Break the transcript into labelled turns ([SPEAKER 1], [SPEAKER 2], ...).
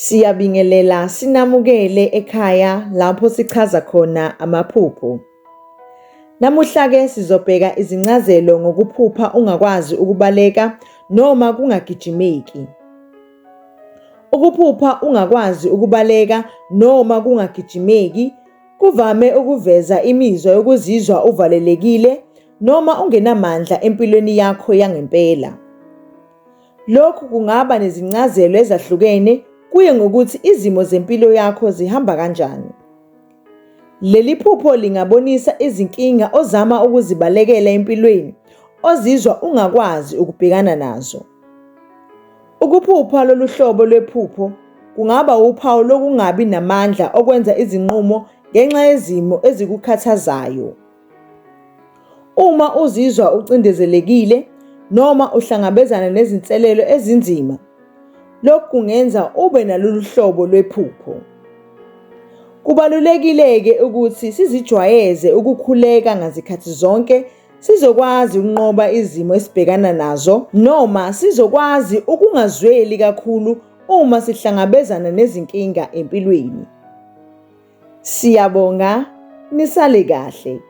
[SPEAKER 1] Siyabingelela sinamukele ekhaya lapho sichaza khona amaphupho. Namuhla-ke sizobheka izincazelo ngokuphupha ungakwazi ukubaleka noma kungagijimeki. Ukuphupha ungakwazi ukubaleka noma kungagijimeki kuvame ukuveza imizwa yokuzizwa uvalelekile noma ungenamandla empilweni yakho yangempela. Lokhu kungaba nezincazelo ezahlukene kuye ngokuthi izimo zempilo yakho zihamba kanjani. Leli phupho lingabonisa izinkinga ozama ukuzibalekela empilweni ozizwa ungakwazi ukubhekana nazo. Ukuphupha lolu hlobo lwephupho kungaba wuphawu lokungabi namandla okwenza izinqumo ngenxa yezimo ezikukhathazayo. Uma uzizwa ucindezelekile noma uhlangabezana nezinselelo ezinzima, lokhu kungenza ube nalolu hlobo lwephupho. Kubalulekile-ke ukuthi sizijwayeze ukukhuleka ngazikhathi zonke sizokwazi ukunqoba izimo esibhekana nazo noma sizokwazi ukungazweli kakhulu uma sihlangabezana nezinkinga empilweni. Siyabonga, nisale kahle.